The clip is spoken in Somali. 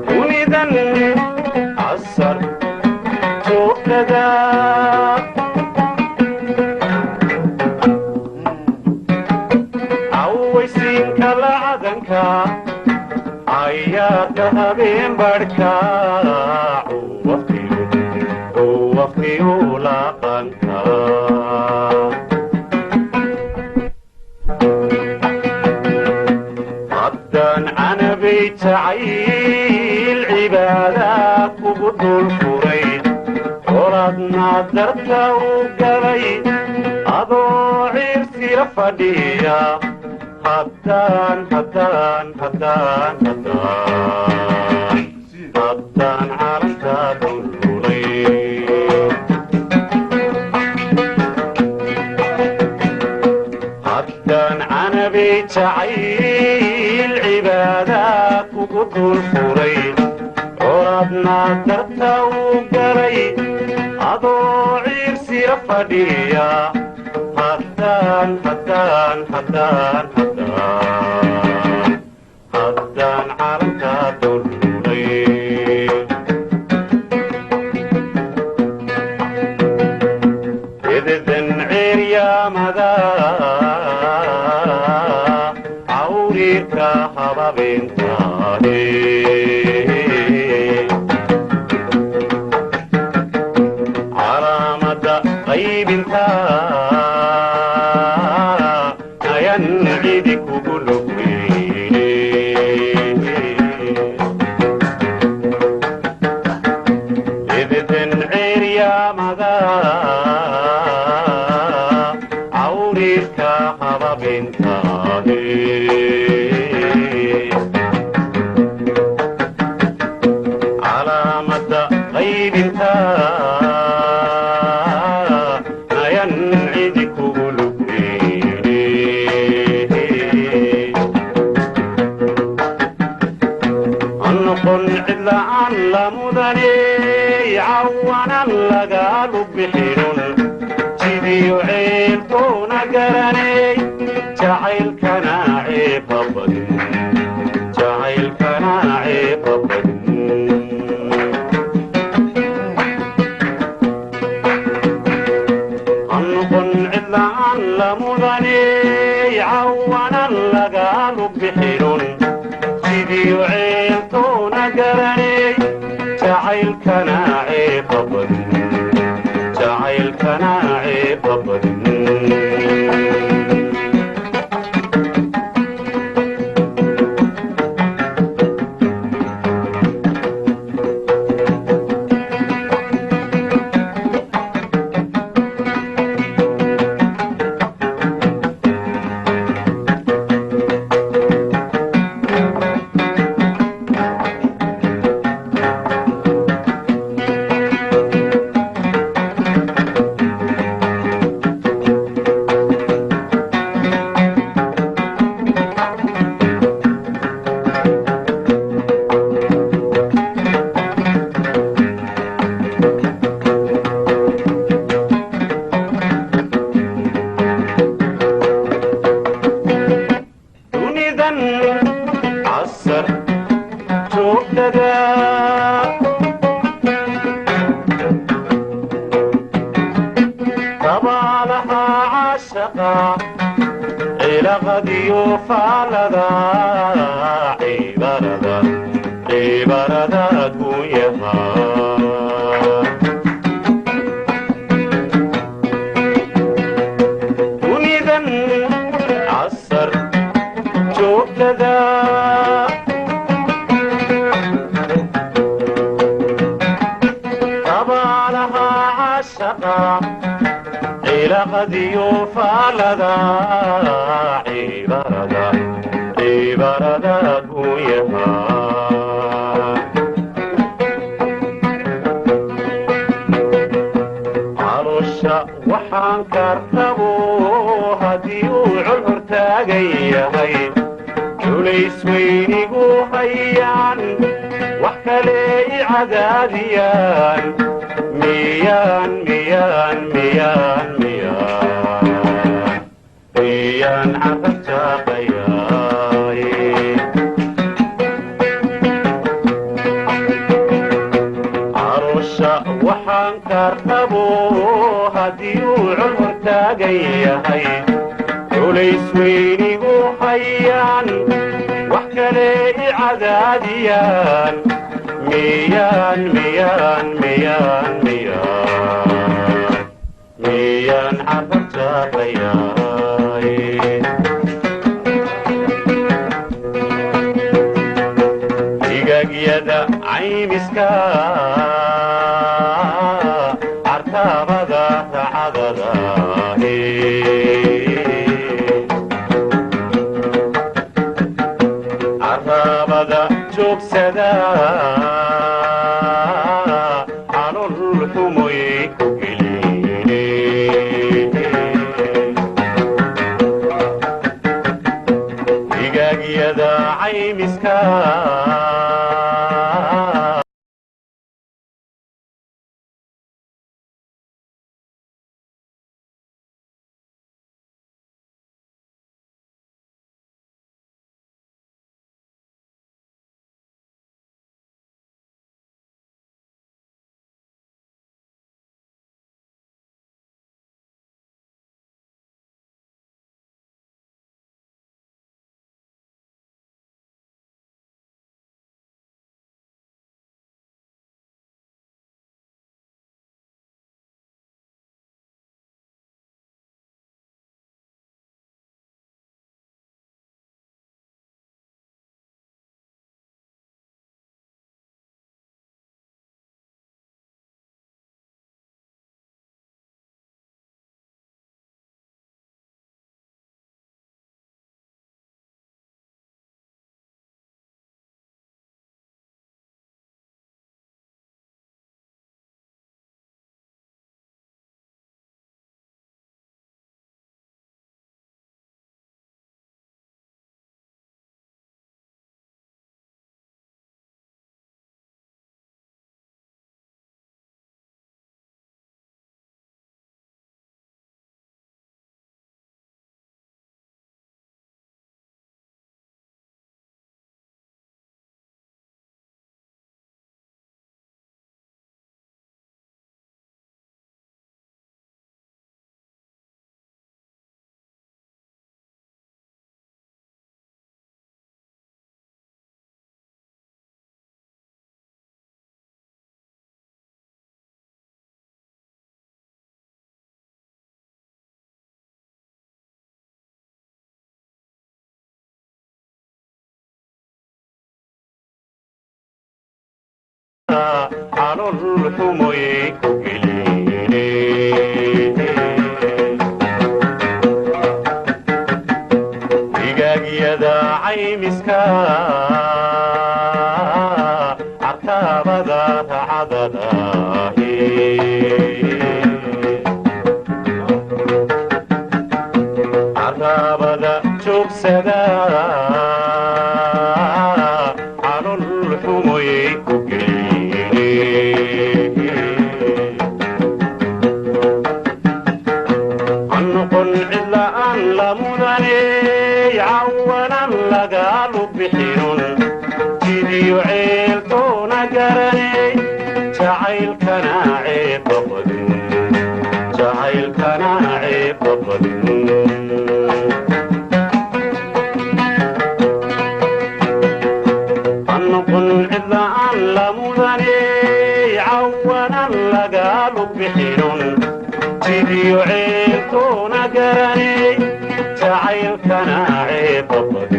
Dunidan casar joogtada, cawaysiinka lacdanka, cayaarka habeen barhka, waqtiyu laqanka. Haddaan canabay jacayl cibaadaa kugu dul furay, colaadna darta u galay, adoo ciirsila fadhiya, haddaan haddaan haddaan haddaan haddaan calanka dululay. Haddaan canabay jacayl cibaadaa kugu dul furay, colaadna darta u galay, adoo ciirsila fadhiya, haddaan haddaan haddaan haddaan haddaan calanka dululay. Ededan ceeryaamada, cawriirka hababeentaane, calaamada qaybinta ayan cidi kugu lugweyne. Ededan ceeryaamada, cawriirka hababeentaane, calaamada qaybinta ayan cidi kugu lugweyne. Noqon cidla'aan la mudaney, cawanan lagaalu bixinun, jidiyo ceeltoona garaney, jacaylkana ceeba badin, jacaylkana ceeba badin. Noqon cidla'aan la mudaney, cawanan lagaalu bixinun, jidiyo ceeltoona garaney, jacaylkana ceeba badin, jacaylkana ceeba badin. Dunidan casar joogtada, dabaalaha caashaqa, cilaqadiyo faalada, cibarada cibarada gunyaha. Dunidan casar joogtada, dabaalaha caashaqa, cilaqadiyo faalada, cibarada cibarada gunyaha. Caloosha waxaan kartabo haddii uu col hortaagan yahay, culays weynigu hayaan, wax kale i cadaadiyaan, miyaan miyaan miyaan miyaan miyaan carab jaaqayaay? Kaartabo haddii uu col hortaagan yahay, culays weynigu hayaan, wax kale i cadaadiyaan, miyaan miyaan miyaan miyaan miyaan carab jaaqayaay? Igagyada caymiska cartaabada racadada, carraabada joogsada, calol xumoyay ku gelin. Igagyada caymiska. Calol xumoyay ku gelin. Igagyada caymiska cartaabada racadada, carraabada joogsada, calol xumoyay ku gelin. Hannoqon cidla'aan la mudaney, cawanan lagaalu bixinun, jidiyo ceeltoona garaney, jacaylkana ceebba qadin, jacaylkana ceebba qadin. Hannoqon cidla'aan la mudaney, cawanan lagaalu bixinun, jidiyo ceeltoona garaney, jacaylkana ceebba qadin.